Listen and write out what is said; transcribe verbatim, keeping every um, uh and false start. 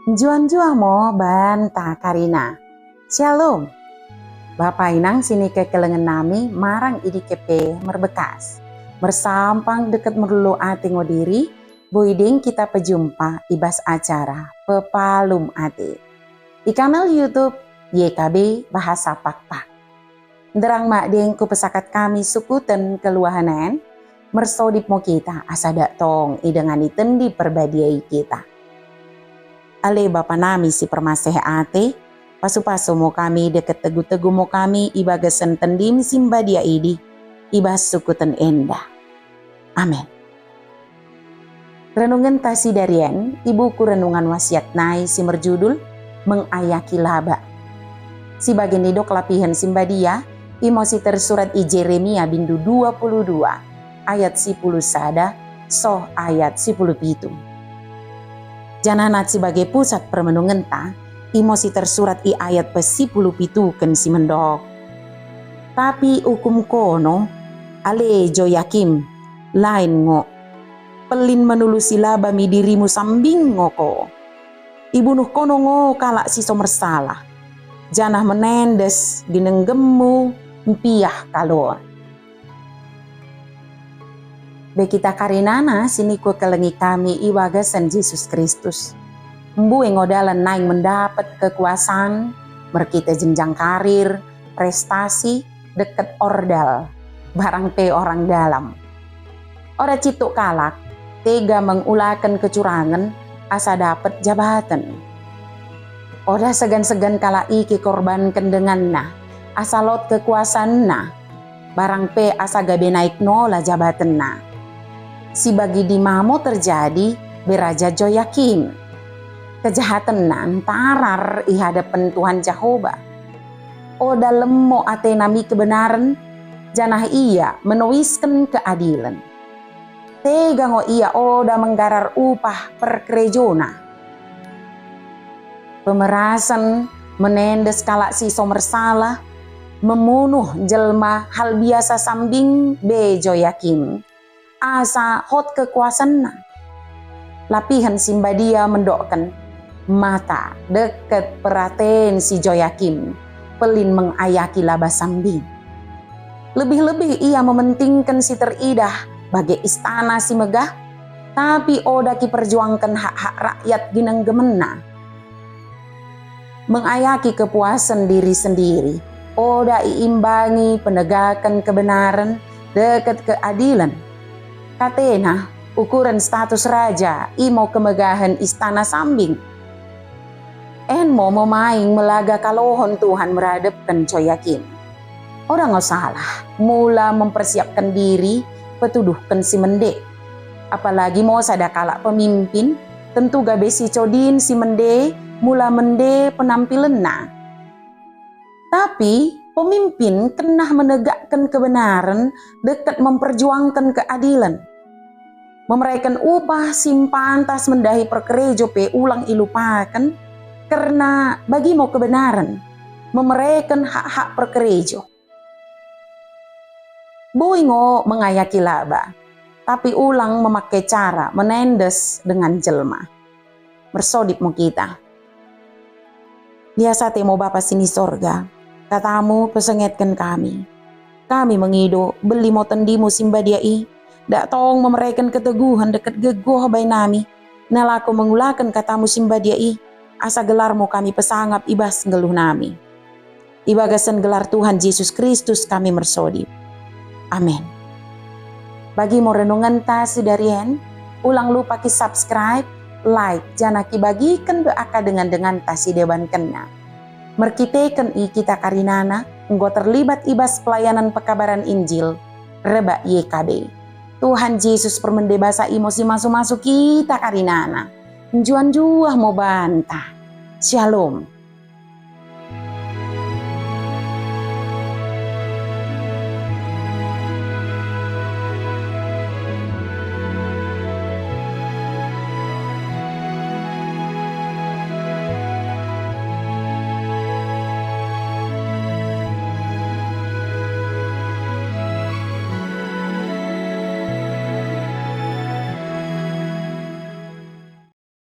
Njuah-njuah mo banta karina. Shalom. Bapa inang sinikekelengen nami marang i dike pe merbekas. Mersampang dekket merlolo ate ngo diri, boi deng kita pejumpa i bas acara Pepalum Ate i kanal YouTube Y K B Bahasa Pakpak. Nderrang madeng kupesakat kami sukuten keluahen en, mersodip mo kita asa dak tong idengani Tendi Perbadia i kita. Ale Bapa nami si permaseh ate, pasu-pasu mo kami dekket tegu-tegu mo kami i bagasen Tendim si mbadia idi, i bas sukuten enda. Amen. Renungenta sidarien i buku Renungan Wasiat nai si merjudul Mengayaki Laba. Si bage nidok lapihen si mbadia, imo si tersurat i Jeremia bindu dua puluh dua, ayat sipuluh sada soh ayat sipuluh pitu. Janah nat si bage pusat permenungenta, imo si tersurat i ayat pesipuluh pituken si mendok. Tapi ukum kono, ale Joyakim, lain ngo. Pellin menulusi laba mi dirimu sambing ngo ko. Ibunuh kono ngo kalak si so mersalah, janah menendes ginenggemmu mpiah kaloa. Be kita karinana sinikukelengi kami i bagasen Jesus Kristus. Mbue ngo dalan naing mendapet kekuasaan, merkite jenjang karir, prestasi, dekket ordal, barang pe orang dalam. Oda cituk kalak tega mengulaken kecurangen asa dapet jabaten. Oda segan-segan kalak i kikorbanken denganna asa lot kekuasaanna, barang pe asa gabe naik nola jabatenna. Si bagidi ma mo terjadi be Raja Joyakim. Kejahatenna ntarar i hadepen Tuhan Jahoba. Oda lemmo atena mi kebenaren, janah ia menoisken keadilen. Tega ngo ia oda menggarar upah perkerejona. Pemerasen, menendes kalak si so mersalah, memunuh jelma hal biasa sambing be Joyakim asa hot kekuasaanna. Lapihen si mbadia mendokken mata dekket peraten si Joyakim pellin mengayaki laba sambing. Lebih-lebih ia mementingken si teridah bage istana si megah, tapi oda kiperjuangken hak-hak rakyat ginenggemenna. Mengayaki kepuasen diri sendiri, oda iimbangi penegaken kebenaren dekket keadilen. Katena, ukuren status raja imo kemegahen istana sambing. En mo memaing melaga kalohon Tuhan meradepken Joyakim. Oda ngo salah mula mempersiapken diri petuduhken si mende. Apalagi mo sada kalak pemimpin, tentu gabe sicodin si mende mula mende penampilenna. Tapi pemimpin kennah menegakken kebenaren dekket memperjuangken keadilen. Memereken upah si mpantas mendahi perkerejo pe ulang ilupaken, kerna bagi mo kebenaren, memereken hak-hak perkerejo. Boi ngo mengayaki laba, tapi ulang memake cara menendes dengan jelma. Mersodip mo kita. Lias ate mo Bapa sini sorga, katamu pesengetken kami. Kami mengido, belli mo tendimu si mbadia i, dak tong memereken keteguhen dekket gegoh bai nami, nalako mengulaken katamu si mbadia i, asa gelarmu kami pesangap i bas nggeluh nami. I bagasen gelar Tuhan Jesus Kristus kami mersodip. Amen. Bagi mo renungenta sidarien, ulang lupa ki-subscribe, like, janah kibagiken be akka dengan-denganta si debankenna. Merkiteken i kita karinana enggo terlibat i bas pelayanan pekabaran Injil rebbak Y K B. Tuhan Jesus permende basa imo si masu-masu kita karinana. Njuah-njuah mo banta. Shalom.